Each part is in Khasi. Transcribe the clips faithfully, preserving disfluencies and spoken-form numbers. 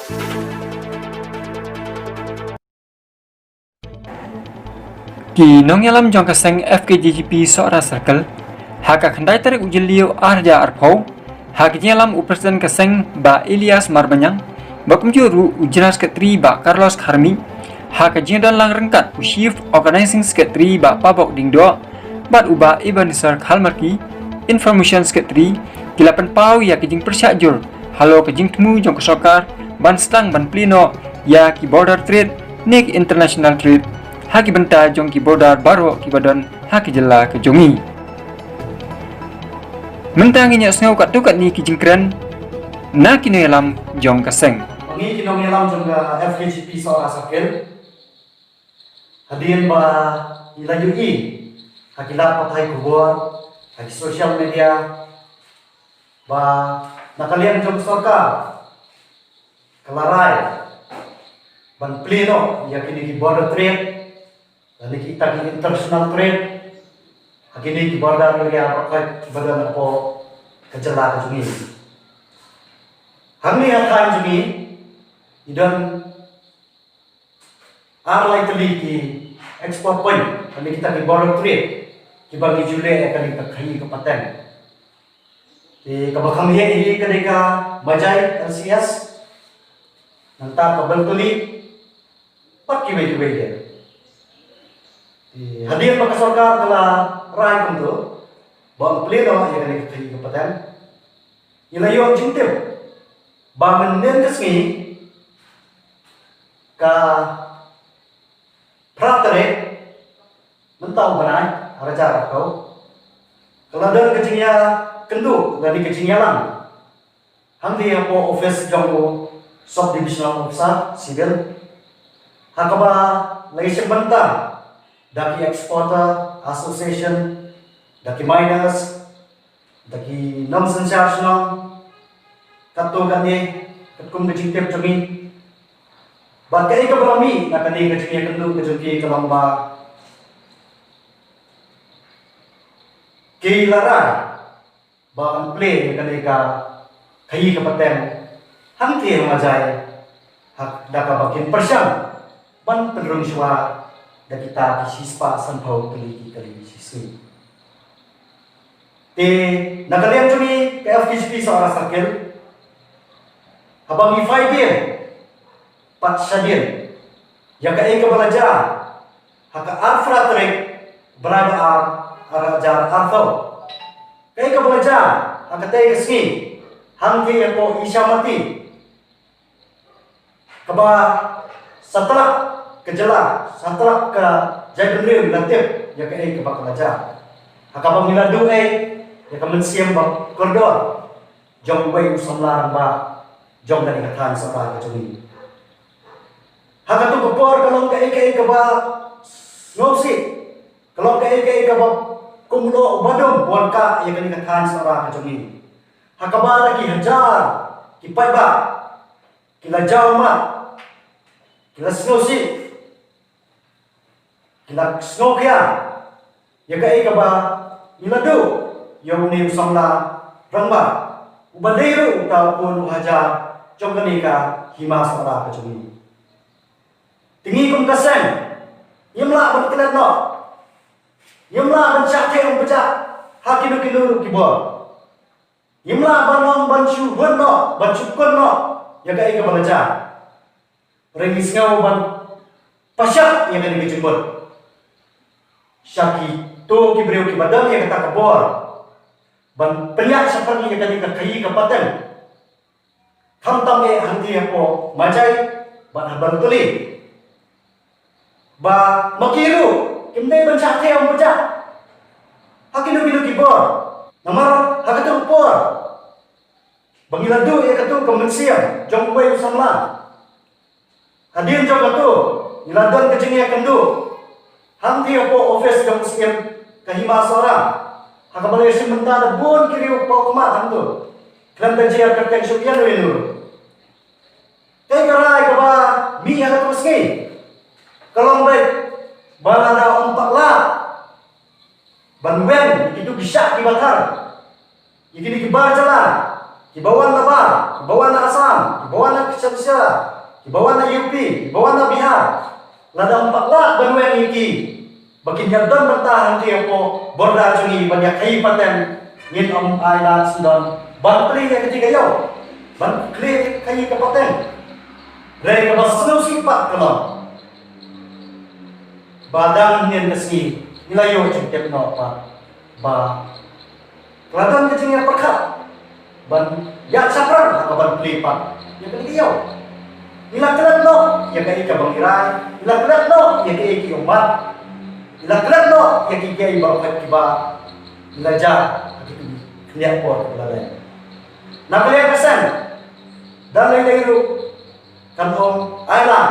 Ki nongïalam jong ka seng F K J G P Sohra Circle, ha ka khyndai tarik u Jylliew ar hajar arphew, ha ka jingïalam u President ka seng Bah Elias Marbaniang, bad kumjuh ruh u General Secretary Bah Carlos Kharmih, ha ka jingdon lang ryngkat u Chief Organizing Secretary Bah Pabok Diengdoh, bad u Bah Ebenezer Kharmarki, Information Secretary, ki la pynpaw ïa ka jingpyrshah jur halor ka jingthmu jong ka sorkar ban sdang ban plie noh ïa ki border trade ne ki international trade ha ki bynta jong ki border baroh kiba don ha ki jylla ka jong ngi. Mynta ngin ïa sngew katto katne ki jingkren na ki nongïalam jong ka seng. Ngi ki nongïalam jong ka F K J P Sohra Circle, hadien ba ngi la ïohi ha ki lad pathai khubor, ha ki social media, ba na ka liang jong sorkar ka la rai ban plie noh ïa kine ki border trade lane kita ki international trade ha kine ki border area ba koit ba don hapoh ka jylla ka jong ngi. Hangne ha thaiñ jong ngi, ngi don ar lai tylli ki export point, kane kita ki border trade, kiba ngi ju leh ïa kane ka khaïi ka pateng. Te kaba kham heh hi ka dei ka Majai L C S, nangta ka Bantuli, bad kiwei kiwei de. Te hadien ba ka sorkar ka la rai kumto ba yn plie noh ïa kane ka khaïi ka pateng, ngi la ïoh jingtip ba mynnin ka sngi, ka phra tarik mynta u bnai, ar hajar arphew, ka la don ka jingïakynduh lane ka jingïalang hangtei hapoh office jong u Sub Divisional Officer Civil, ha kaba la ïashim bynta da ki Exporter Association, da ki miners, da ki nongsynshar shnong, katto katne, katkum ka jingtip jong ngi. Bad kaei kaba la mih na kane ka jingïakynduh ka jong ki ka long ba ki la rai ba yn plie ïa kane ka khaïi ka pateng hangtei ha Majai, ha, da kaba kin pyrshang ban pynrung shuwa da kita ki shispah sanphew tylli ki kali shisngi. Te na ka liang jong ngi ka F K J P Sohra Circle, haba ngi phai dien pat shadien ïa kaei kaba la jia ha ka ar phra tarik bnai ba ar, ar hajar arphew, kaei kaba la jia ha katei ka sngi hangtei hapoh Ishamati, kaba satlak ka jylla, satlak ka jaitbynriew la tip ïa kaei kaba ka la jia, ha kaba ngi la duh ei ïa ka mynsiem ba kordor jong uwei u samla rangbah jong kane ka thaiñ Sohra ka jong ngi. Ha kato ka por ka long kaei kaei kaba sngewsih, ka long kaei kaei kaba kum u lyoh uba dum ban kah ïa kane ka thaiñ Sohra ka jong ngi, ha kaba da ki hajar ki paidbah ki la jaw ummat, ki la sngewsih, ki la sngewkhia ïa kaei kaba ngi la duh ïa une u samla rangbah uba dei ruh uta u khun u hajar jong kane ka hima Sohra ka jong ngi. Te ngi kum ka seng ngim lah ban klet noh, ngim lah ban shah theh ym bjah ha kino kino ruh ki bor. Ngim lah ban ong ban shu hun noh, ban shu kun noh ïa kaei kaba la jia. Hynrei ngi sngew ban pynshah ïa kane ka jingmut sha kito ki briew kiba don ïa kata ka bor ban pynïaid shaphang ïa kane ka khaïi ka pateng, khamtam eh hangtei hapoh Majai bad ha Bantuli, ba ma ki ruh kim dei ban shah theh ym bjah ha kino kino ki bor. Namar ha kato ka por ba ngi la duh ïa kato ka mynsiem jong uwei u samla, hadien jong kato ngi la don ka jingïakynduh hangtei hapoh office jong u Syiem ka hima Sohra, ha kaba la ïashim bynta da bun ki riew paw khmat hangto, khlem da jia kyrteng shuh ïa uno uno. Kaei ka rai kaba mih ha kato ka sngi? Ka long beit ba lada ym pat lah ban weng ïa kito ki shah kiba thar, ïa kine ki bar jylla, Kiba wan na Bar, kiba wan na Assam, kiba wan na Chhattisgarh, kiba wan na U P, kiba wan na Bihar. Lada ym pat lah ban weng ïa ki ba kin ïa don bynta hangtei hapoh border jong ngi ban ïa khaïi pateng, ngin ym ailad syndon ban plie ïa kata ka ïew, ban plie ïa ka khaïi ka pateng. Hynrei kaba sngewsih pat ka long ba dang hynnin ka sngi ngi la ïoh jingtip noh pat ba ka la don ka jingïapyrkhat ban ïaid shaphrang ha kaba plie pat ïa kane ka ïew. Ngi la klet noh ïa kaei kaba ngi rai, ngi la klet noh ïa kaei ki ummat, ngi la klet noh ïa kiei kiei baroh kiba ngi la jia ha ki khyndiat por kiba la dei. Na ka liang ka seng, da lei lei ruh kan ym ailad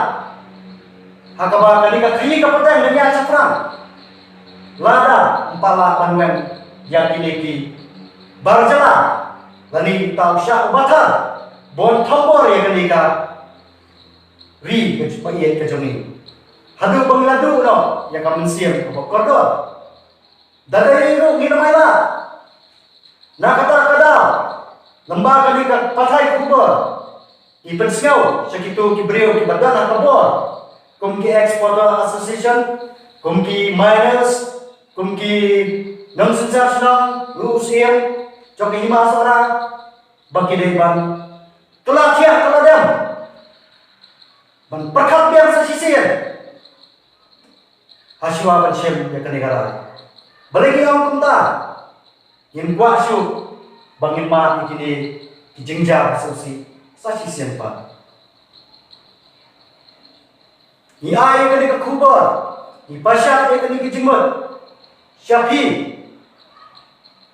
ha kaba kane ka khaïi ka pateng kan ïaid shaphrang lada ym pat lah ban weng ïa kine ki bar jylla lane uta u shah u bathar ban thombor ïa kane ka ri kaba ïeit ka jong ngi. Haduh ba ngi la duh noh ïa ka mynsiem kaba kordor. Da lei ruh ngin ym ailad. Na kata ka daw, lyngba kane ka pathai khubor, ngi pynsngew sha kito ki briew kiba don ha ka bor, kum ki Exporter Association, kum ki miners, kum ki nongsynshar shnong, ruh u Syiem jong ka Hima Sohra, ba ki dei ban kylla thiah kylla dem ban pyrkhat biang sa shisien hashuwa ban shim ïa kane ka rai. Balei ngi ong kumta? Ngim kwah shuh ba ngin mad ïa kine ki jingjia sngewsih sa shisien pat. Ngi ai ïa kane ka khubor, ngi pynshai ïa kane ka jingmut sha phi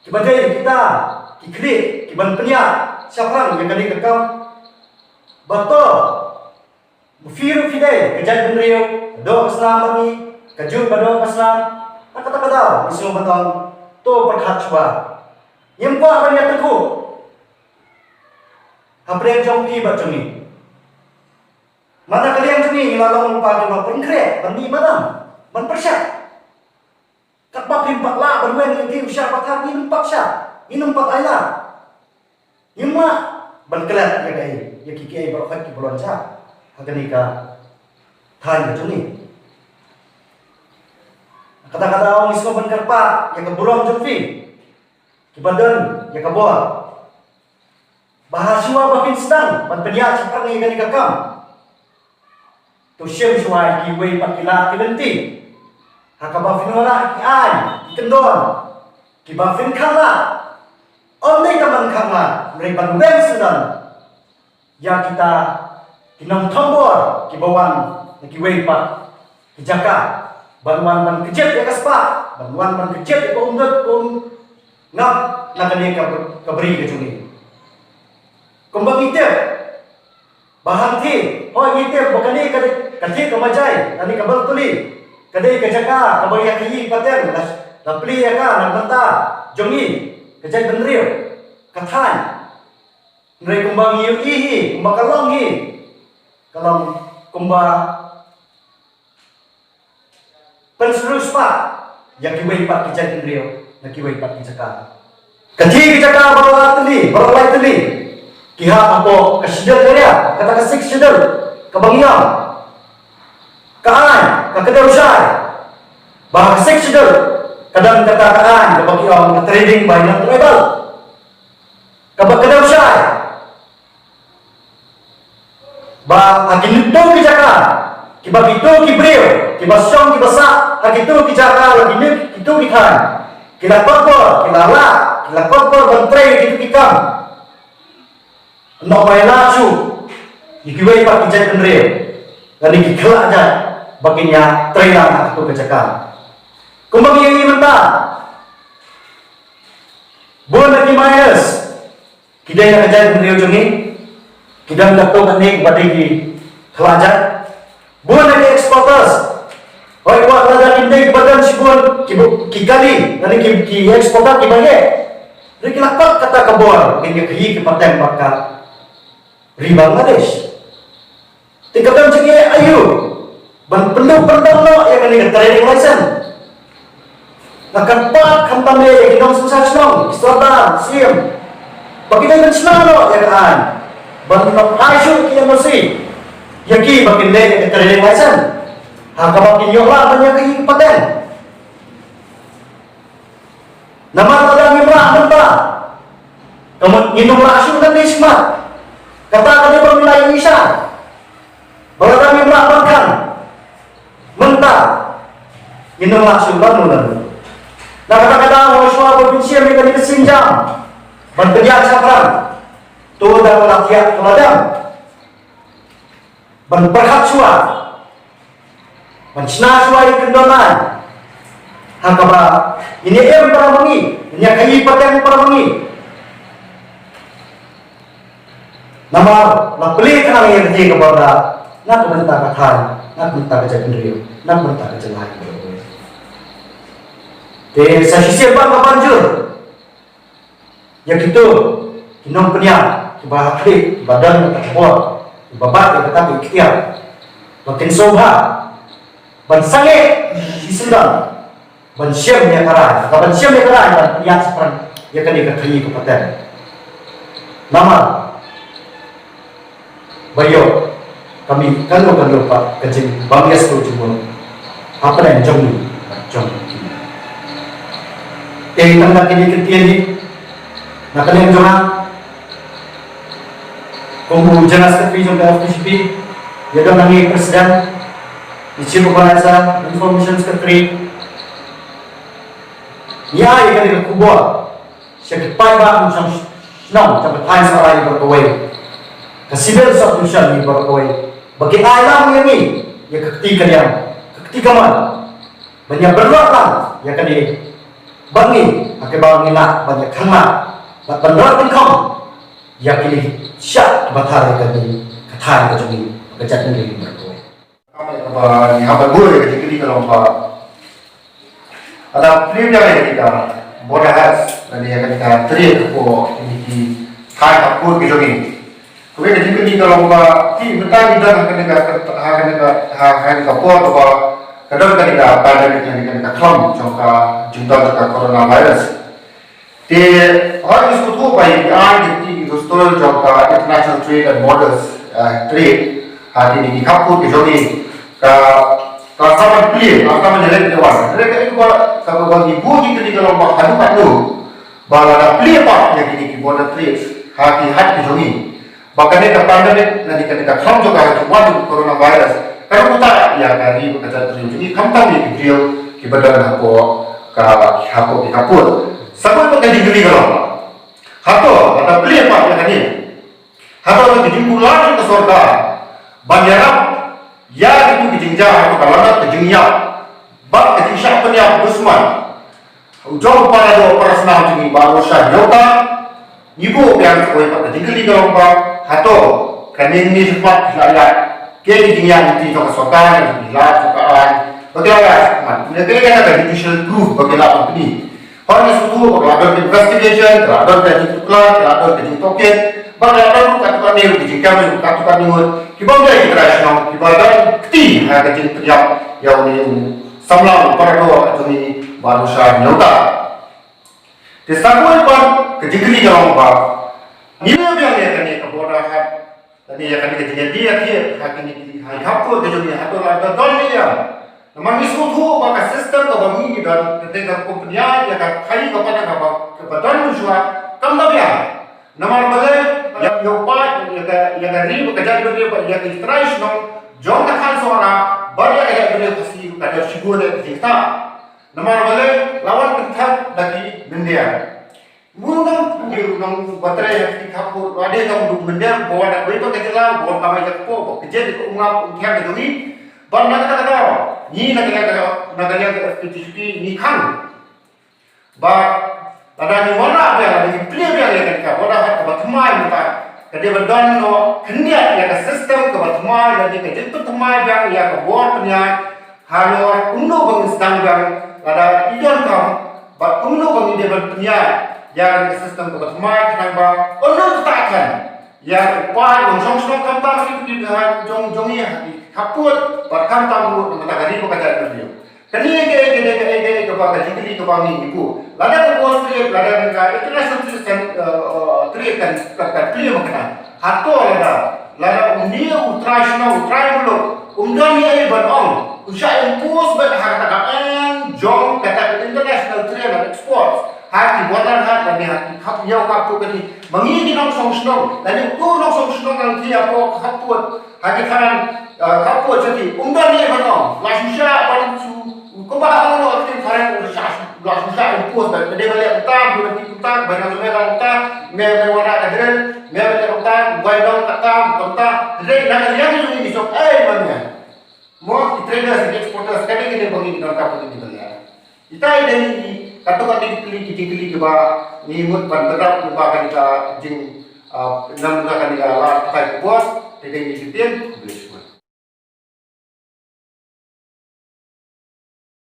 kiba dei kita ki khlieh kiban pynïaid shaphrang ïa kane ka kam. Ba to, ma phi ruh phi dei ka jaitbynriew, ka doh ka snam bad ngi, ka jut ba doh ka snam. Na kata ka daw ngi sngewbha ban ong, to pyrkhat shuwa. Ngim kwah ban ïatyngkhuh hapdeng jong phi bad jong ngi. Namar na ka liang jong ngi ngi la long lypa kiba pynkhreh ban mih madan, ban pyrshah. Katba phim pat lah ban weng ïa u shah bathar, ngin ym pat shah, ngin ym pat ailad. Ngim lah ban klet ïa kaei, ïa kiei kiei baroh kiba la jia ha kane ka thaiñ ka jong ngi. Kata ka daw ngi sngewbha ban kyrpad ïa ka burom jong phi kiba don ïa ka bor, ba hashuwa ba phin sdang ban pynïaid shaphrang ïa kane ka kam, to shim shuwa ïa kiwei pat ki lad ki lynti ha kaba phin wanrah ki aiñ ki kyndon kiba phin khanglad. Ym dei tang ban khanglad, hynrei ban weng syndon ïa kita ki nongthombor kiba wan na kiwei pat ki jaka, ban wan ban kjit ïa ka spah, ban wan ban kjit ïa ka umdut ka umngap na kane ka, ka bri ka jong ngi. Kumba ngi tip ba hangtei, hooid ngi tip ba kane ka, ka thik ka majai, kane ka Balpuli, ka dei ka jaka kaba ïa khaïi pateng, la, la plie ïa ka na ka bynta jong ngi ka jaitbynriew, ka thaiñ. Hynrei kumba ngi ïohi hi, kumba ka long hi, ka long kumba pynsyrwa spah ïa kiwei pat ki jaitbynriew na kiwei pat ki jaka. Ka thik ki jaka baroh lai tylli, baroh lai tylli ki hap hapoh ka Schedule Area, kata ka Sixth Schedule kaba ngi ong. Ka aiñ, ka kdew shai ba ha ka Sixth Schedule ka don kata ka aiñ kaba ki ong ka trading by non-tribal. Kaba kdew shai ba ha kito ki jaka, kiba kito ki briew kiba shong kiba sah ha kito ki jaka, la kine kito ki thaiñ, ki la kot bor, ki la lah, ki la kot bor ban trei kito ki kam. Noh bai lah shuh ïa kiwei pat ki jaitbynriew lane ki khlad jait ba kin ïa trei lang ha kito ki jaka. Kumba ngi ïohi mynta, bun na ki miners ki dei na ka jaitbynriew jong ngi, ki don katto katne kiba dei ki khlad jait. Bun na ki exporters, hooid, wat lada kim dei kiba don shibun ki bu-, ki kali, lane ki, ki exporter kiba ïeit, hynrei ki la kot kata ka bor ba kin ïa khaïi ki pateng bad ka ri Bangladesh. Te ka don jingeh aïu ban pynduh pyndonkam noh ïa kane ka trading license? Nga kyrpad khamtam ïa ki nongsynshar shnong, ki sordar, siem, Ba ki dei ban shna noh ïa ka aiñ ban phai shuh ki N O C ïa ki ba kin leh ïa ka trading license ha kaba kin ïoh lah ban ïa ka ïing pateng. Namar lada ngim lah mynta, ka mut ngin ym lah shuh nangne shakhmat. Kata ka dei ba ngi la ïohi sha ba lada ngim lah ban khang mynta, ngin ym lah shuh lano lano. Na kata ka daw, hashwa ba pynshim ïa kane ka sienjam ban pynïaid shaphrang, to da ka la thiah ka la dam ban pyrkhat shuwa, ban shna shuwa ïa ka kyndon aiñ ha kaba ngin ïa im para ma ngi, ngin ïa khaïi pateng para ma ngi. Namar la plie khnang ïa ka jingkyrpad na ka bynta ka thaiñ, na ka bynta ka jaitbynriew, na ka bynta ka jylla. Te sa shisien ban ka ban jur ïa kito ki nongpynïaid kiba ha khlieh, kiba don ka khubor, kiba bat ïa kata ka iktiar, ba kin sngewbha ban sangeh shi syndon ban shim ïa ka rai, ka ban shim ïa ka rai ban pynïaid shaphrang ïa kane ka khaïi ka pateng. Namar ba ïoh ka mih kano kano pat ka jingbym ïasnoh jingmut hapdeng jong ngi jong ki. Te tang da kine ki ktien hi na ka liang jong nga, kum u General Secretary jong ka F K J G P, ïa don hangne President, i Chief Organizer, Information Secretary, ngi ai kane ka khubor sha ki paidbah nongshong shnong jong ka thaiñ Sohra baroh kawei, ka Civil Sub Division baroh kawei, ba kin ai lang ïa ngi ïa ka kti ka liang, ka kti ka mon, ban ïa pynroi lang ïa kane, ba ngi, ha kaba ngi lah ban ïa khang lah bad ban roi tyngkhong ïa kine ki shah kiba thar ïa kane ka thaiñ ka jong ngi, ka jaitbynriew baroh kawei. Kaba ngi hap ban buh ïa ka jingkylli ka long ba lada plie biang ïa ka border health lane ïa kane ka trade hapoh kine ki thaiñ ka pud ka jong ngi. Kawei ka jingkylli ka long ba te mynta ngi don ha kane ka, ha kane ka, ha kane ka por kaba ka don kane ka pandemic lane kane ka khlam jong ka jingdon jong ka coronavirus. Te hooid ngi sngewthuh ba ïa ki, ïa ki, ïa ki restore jong ka international trade and borders, eh, trade ha kine ki khappud ki jong ngi ka, ka sa ban plie, ka sa ban ïalet ïa wan. Hynrei ka, ka, ka, ka, ngi buh jingkylli ka long ba haduh katno ba lada plie pat ïa kine ki border trade ha ki hat ki jong ngi. Ba kane ka pandemic lane kane ka khlam jong ka jingwan jong ka coronavirus ka la buh ïa ka ri bad ka jaitbynriew jong ngi, khamtam ïa ki briew kiba don hapoh ka, hapoh ki khappud. Sa kawei pat ka jingkylli ka long, hato lada plie pat ïa kane, hato ka jingkular jong ka sorkar ban ïarap ïa kito ki jingjia, hato ka la don ka jingïap bad ka jingshah pynïap dushman u jong u para doh para snam jong ngi Bah Roshan Ïewta? Ngi buh biang sa kawei pat ka jingkylli ka long ba hato kane ne shakhmat ki la ïaid ki jingïaid lynti jong ka sorkar, jong ki lad jong ka aiñ ba ki la ïaid shakhmat? Lada ka ïaid ka judicial proof ba ki la pyni. Hooid ngi sngewthuh ba ka la don ka investigation, ka la don ka jingkular, ka la don ka jingtohkit, ba ka la don katto katne ka jingkam, katto katne ngut kiba ym dei ki trai shnong kiba don kti ha ka jingpynïap ïa une u samla u para doh jong ngi Bah Roshan Ïewta. Te sa kawei pat ka jingkylli ka long ba ngi la biang ïa kane ka border health, lane ïa kane ka jingïadie ïathied ha kine ki, ha ki khappud ka jong ngi, hato la don ne em? Namar ngi sngewthuh ba ka system kaba ngi don, kata ka company ïa ka khaïi ka pateng kaba, kaba don mynshuwa kam da biang. Namar balei ïa, ïa u paid, ïa ka, ïa ka ri bad ka jaitbynriew bad ïa ki trai shnong jong ka thaiñ Sohra bad ïa ka jaitbynriew Khasi ka don shibun ka jingktah. Namar balei la wan kynthah da ki mynder. Ngi nang, ngi nang ba trei ha ki khappud, ba dei nang du mynder, ba wan da kawei pat ka jylla, ba wan kamai ka kpoh, ba kjit ka umngap umthiang ka jong ngi. Bad na kata ka daw, ngi na ka liang ka, na ka liang ka F K J G P ngi khang ba lada ngi wanrah biang, lada ngi plie biang ïa kane ka border health kaba thymmai mynta, ka dei ban don noh khyndiat ïa ka system kaba thymmai, lane ka jingpynthymmai biang ïa ka bor pynïaid halor kumno ba ngin sdang biang lada i donkam, bad kumno ba ngi dei ban pynïaid ïa ka system kaba thymmai khnang ba un ym ktah than ïa u paid nongshong shnong khamtam ki kti ha jong, jong ngi ha ki khappud bad khamtam ruh na ka bynta ka ri bad ka jaitbynriew. Kane ka, ka, ka, ka, ka, ka, ba ka jingkylli kaba ngi ngi buh. Lada ka bor trade, lada ka international trade kan, eh, eh, trade kan, kan, kan plie ma kane. Hato lada, lada une u trai shnong, u trai muluk, um don ei ei ban ong, u shah impose beit ha kata ka aiñ jong kata ka international trade and exports ha ki border hapoh kane, ha ki khap ïew khap tu kane. Ma ngi ki nongshong shnong, lane u nongshong shnong nang ki hapoh khap pud, ha ki thaw, eh, khap pud sha ki, um don ei ei ban ong, la shu shah ban shu, kumba ha u nongshong shnong u shah, la shu shah impose beit, me dei ban leh kumta, me dei ban leh kumta, ba nang me leh kumta, me, me wanrah ka drill, me leh kumta, wai nong kata, kumta, dei na ka liang jong ngi ki shong ei ei ban ong. Mo ki traders, ki exporters, kane kane ba ngi donkam ba ngi ban leh. Ita i dei i, kato ka dei ki plie, ki jingkylli kiba ngi mut ban bynrap lyngba kane ka jing, ah, lyngba kane ka lad pathai khubor, te dei ngi ktien.